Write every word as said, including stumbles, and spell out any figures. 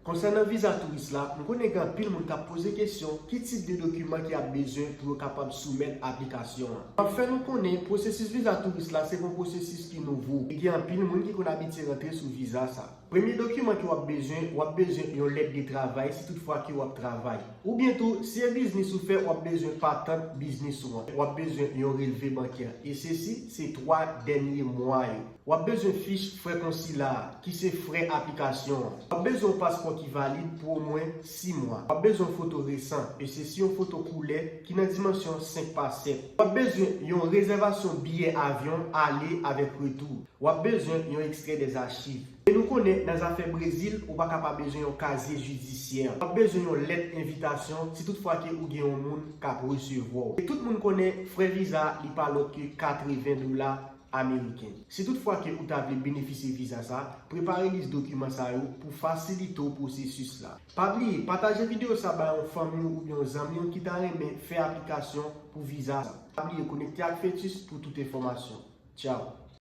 Konsènan viza touris la, m konnen gen anpil moun k ap poze kesyon ki tip de dokiman ki ap bezwen pou yo kapab soumèt aplikasyon an. M ap fè nou konnen pwosesis viza touris la se yon pwosesis ki nouvo e gen anpil moun ki konn abitye rantre sou viza sa. Premye dokiman ke w ap bezwen, w ap bezwen yon lèt de travay si tout fwa ke w ap travay. Oubyen tou, si e biznis ou fè, w ap bezwen patant biznis ou an. W ap bezwen yon relve bankè. E sesi se twa dènye mwa yo. W ap bezwen fich frè konsila a, ki se frè aplikasyon an. W ap bezwen yon paspò ki valid pou omwen sis mwa. W ap bezwen yon foto resan, e sesi yon foto koulè ki nan dimansyon senk pa sèt. W ap bezwen yon rezèvasyon biyè avyon ale avèk retou. W ap bezwen yon ekstrè dèzachiv. E nou konnen nan zafè Brezil, ou pa ka pa bezwen yon kazye jidisyè. W ap bezwen yon lèt envitasyon si tout fwa ke ou gen yon moun k ap resevwa w. E tout moun konnen frè viza li pa lòt ke katreven dola ameriken. Si tout fwa ke ou ta vle benefisye viza sa, prepare lis dokiman sa yo pou fasilite w pwosesis la. Pa bliye pataje videyo sa bay yon fanmi w oubyen yon zanmi w ki ta renmen fè aplikasyon pou viza sa. Pa bliye konekte ak Fetis pou tout enfòmasyon. Tchao.